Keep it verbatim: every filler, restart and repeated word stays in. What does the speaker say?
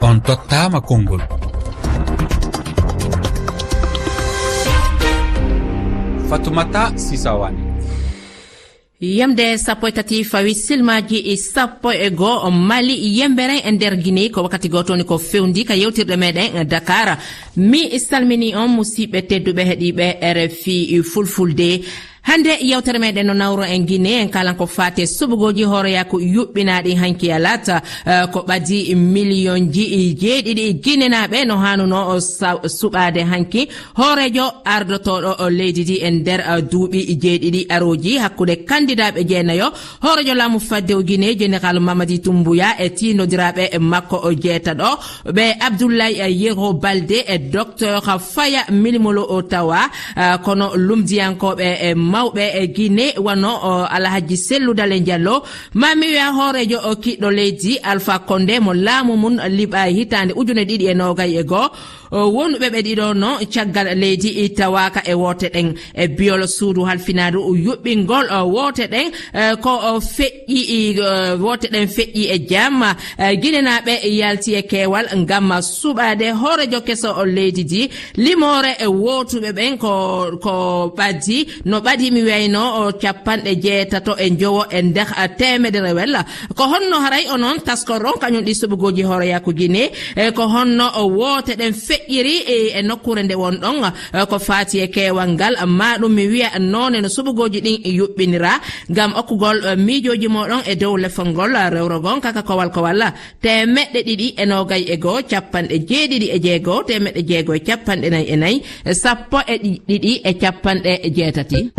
On tottaama konngol. Fatumata Sisawani. Yamde sappo e tati fawi silmaaji sappo e goo Mali yembere e nder Guinée ko wakkati gooto woni ko fewndi ka yewtirɗe meɗen Dakar. Mi salmini on musiɓɓe tedduɓe heɗiiɓe R F I Fulfulde. Hannde yewtere meɗen no nawro en Guinée, en kalan ko faate suɓugooji hooreyaaku yuɓɓinaaɗi hanki alaata, eh, ko ɓadi miliyonji jeeɗiɗi Guinénaaɓe no haanuno o sa-, suɓaade hanki hooreejo ardotooɗo leydi ndi e nder, eh, duuɓi jeeɗiɗi arooji hakkunde kandidaaɓe jeenayo, hooreejo laamu faddewu Guinée, Général Mamadi Doumbouya e tiindondiraaɓe makko o jeetaɗo, ɓe Abdoulaye Yero Balde e Docteur Faya Milimolo Otawa, eh, kono lumdiyankooɓe e mawɓe e Guinée wano, o, Alhaji Sellu Dale Diallo, ma mi wiya hooreejo o kiɗɗo leydi Alpha Condé mo laamu mum liɓaay hitaande ujune ɗiɗi e noogay e goo, o, wonɓe ɓe ɗiɗo no caggal leydi tawaaka e woote ɗen. E biyol suudu halfinaadu yuɓɓingol, o, woote ɗen, eh, ko, o, feƴƴi, i, o, woote ɗen feƴƴi e jam. Eh, Guinénaaɓe yalti e keewal ngam suɓaade hooreejo keso o leydi ndi. Limoore e wootuɓe ɓen ko, ko ɓaddi, no ɓadi mi wiyayno o capanɗe jeetato e njowo e nder teemedere wella. Ko honno haray onon taskoron kañum ɗi suɓugooji hooreyaaku Guinée? E ko honno o woote ɗen feƴƴiri e, e nokkuure nde wonɗon? E ko faati e keewal ngal, ma ɗum mi wiya noone no suɓugooji ɗin yuɓɓinira ngam okkugol, eh, miijooji mooɗon e dow lefol ngol, eh, rewrogol kaka kowal kowal, teemeɗɗe ɗiɗi e noogay e goo, capanɗe jeeɗiɗi e jeego, teemeɗɗe jeego e capanɗe nayi e nayi, sappo e ɗiɗi e capanɗe jeetati.